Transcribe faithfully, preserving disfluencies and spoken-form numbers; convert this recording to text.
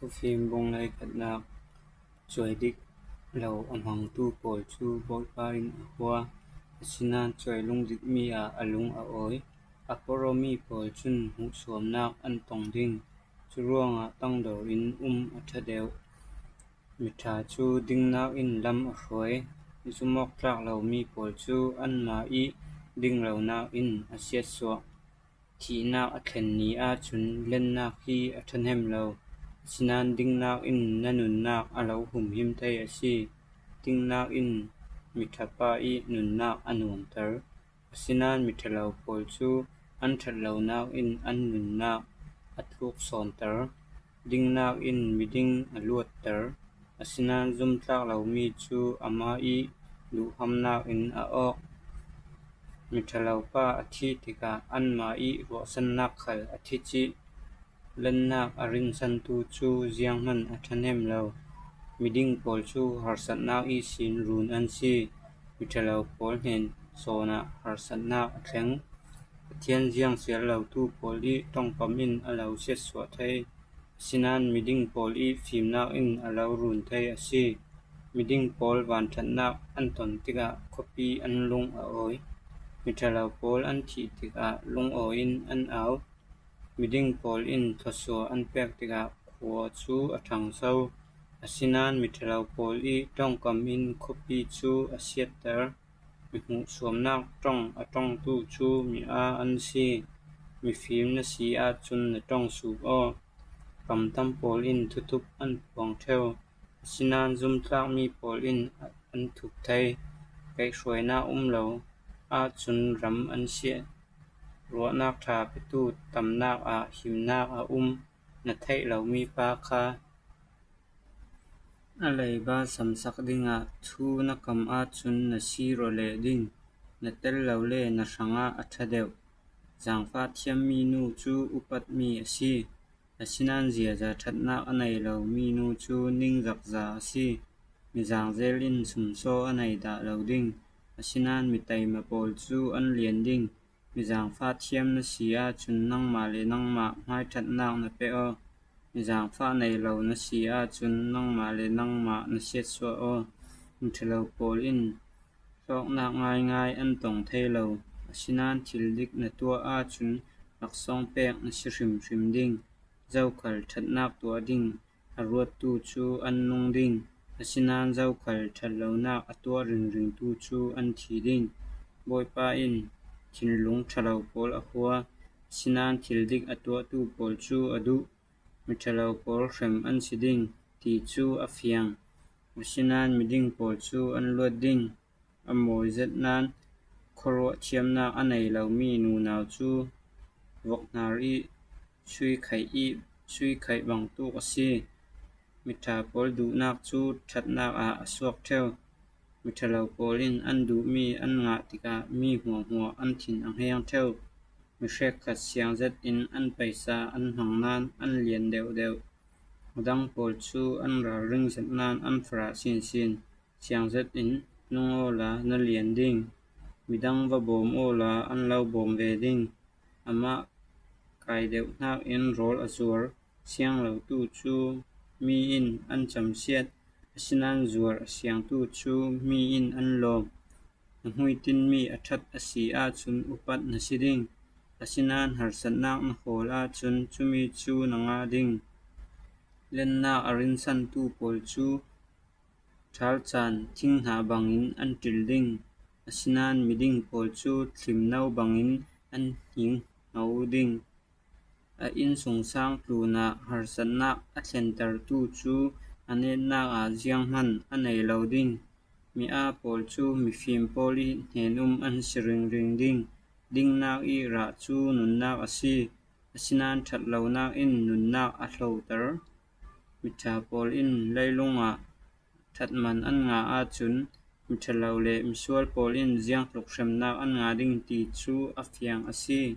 Thufim bung hleikhatnak. Cuai dik lo a hmangtu pawl cu Bawipa in a hua, asinain cuai lungdikmi ah a lung a awi. A porhawmi pawl cun hmuhsuamnak an tong ding, curuangah tangdor in um a ṭha deuh. Miṭha cu dingnak in lam a hruai, zumawk tlak lomi pawl cu anmah ih dinglonak in a siatsuah. Thihnak a thlen ni ahcun lennak hi a ṭhahnem lo, asinain dingnak in na nunnak a lo humhim thei a si. Dingnak in miṭhapa ih nunnak a nuamter, asinain miṭhalo pawl cu an ṭhatlonak in an nunnak a tluk sawnter. Dingnak in miding a luatter, asinain zumtlak lomi cu amah ih duhhamnak in a awk. Miṭhalo pa a thi tikah anmah ih ruahsannak khal a thi cih. Lennak a rinsantu cu zianghman a ṭhahnem lo. Miding pawl cu harsatnak ihsin run an si. Miṭhalo pawl hnen sawn ah harsatnak a thleng. Pathian ziangsial lotu pawl ih ṭongkam in a lo siatsuah thei, asinain miding pawl ih fimnak in a lo run thei a si. Miding pawl vanṭhatnak an ton tikah khuapi an lung a awi. Miṭhalo pawl an thih tikah lungawi in an au. Miding pawl in thluasuah an pek tikah khua cu a ṭhangso. Asinain miṭhalo pawl ih ṭongkam in khuapi cu a siatter. Mihmuhsuamnak ṭong a ṭongtu cu mi aa an si. Mifim na si ahcun na ṭong suk aw. Kamtam pawl in thuthup an phuang ṭheu, asinain zumtlakmi pawl in an thup thei. Kaihhruainak um lo ahcun ram an siah. Ruahnak ṭha petu tamnak ah himnak a um, na theih lomi pa kha. A leiba samsak dingah thu na kam ahcun na sir aw leh ding, na tel lo le na hrangah a ṭha deuh. Zaangfah thiammi nu cu upatmi a si, asinain ziaza ṭhatnak a nei lomi nu cu ningzakza a si. Mizaang zel in sumsaw a nei dah lo ding, asinain mi teima pawl cu an lian ding. Mizaangfah thiam na si ahcun nangmah le nangmah hmaiṭhatnak na pe aw. Mizaangfah nei lo na si ahcun nangmah le nangmah na siatsuah aw. Miṭhalo pawl in hlawknak ngaingai an tong thei lo, asinain thil dik na tuah ahcun laksawng pek na si hrimhrim ding. Zokhal ṭhatnak tuah ding a ruattu cu an nung ding, asinain zokhal ṭhatlonak a tuah ringringtu cu an thi ding. Bawipa in thinlung ṭhalo pawl a hua, asinain thil dik a tuahtu pawl cu a duh. Miṭhalo pawl hrem an si ding, ti cu a fiang, asinain miding pawl cu an luat ding. A mawi zet nain khuaruah thiamnak a nei lomi nunau cu vok hnar ih sui khaih ih sui khaih bangtuk a si. Miṭha pawl duhnak cu ṭhatnak ah a suak ṭheu. Miṭhalo pawl in an duhmi an ngah tikah mi hmuahhmuah an thin a heng ṭheu. Mi hrekkhat siang zet in an paisa an hmang nain an lian deuhdeuh. Midang pawl cu an ralring zet nain an farah sinsin. Siang zet in nung awla na lian ding. Midang va bawm awla an lo bawm ve ding. Amah kai deuh hnakin rawl a zuar. Siang lotu cu mi in an camsiat, asinain zuar a siangtu cu mi in an lawm. Na hmuitinmi a ṭhat a si ahcun upat na si ding, asinain harsatnak na hawl ahcun cumi cu na ngah ding. Lennak a rinsantu pawl cu ṭhalcaan thing hna bangin an ṭil ding, asinain miding pawl cu thlimno bangin an hning hngo ding. A innsungsang tlunah harsatnak a thlentertu cu a netnak ah zianghman a nei lo ding. Mi aa pawl cu mifim pawl ih hnen-um an si ringring ding. Dingnak ih rah cu nunnak a si, asinain ṭhatlonak in nunnak a hloter. Miṭha pawl in leilung ah ṭhatman an ngah ahcun, miṭhalo le misual pawl in ziangtluk hremnak an ngah ding ti cu a fiang a si.